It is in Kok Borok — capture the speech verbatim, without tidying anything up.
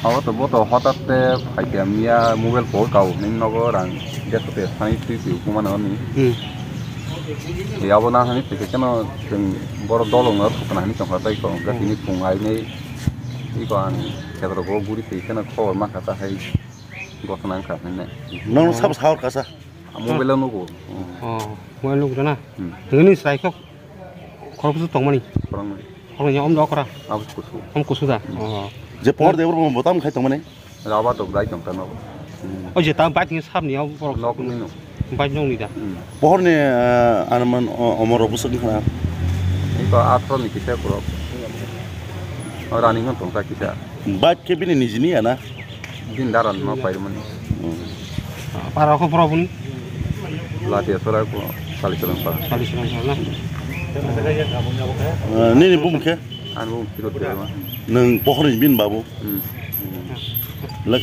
Abo to bo to hotat te phai khe miya mobile po kau ni nogo rang deso te sani twi twi kuma no ni. Hmm. E abo na hani twi khe no chwng boro dolo no thukna hani tongkha tai ko ga tini phung ai nei iko ang khedro go guri twi khe no khobor ma kha ta hai gotna ang kha ne. Nong sab sahor kasa. Mobile no go. Oh, mobile no go na. Hmm. Ngani srai kok. Khoroksa tongmani. Khoroknwi. Khoroknwi om dokra. Abo kusu. Om kusu da. Hmm. Oh. Je pohor de bro botam khai tongmani. Raba to bai tong kano. Hmm. O je ta bai thing sab ni o borok. Nok ni no. Bai nong ni da. Hmm. Pohor ni, eh, anuman o-, omor obo sing khana. Iko atro ni kisa kuro. O rani ngon tong ta kisa. Bai ke bini nijini ya na. Din daran no pairmani. Hmm. Para ko pro buni. Latia sora ko sali sora pa. Sali sora na. Eh, nini bumung khe? Ang bumung Tirot Debbarma. Nang pohor ni bin babu. Hmm. Lek.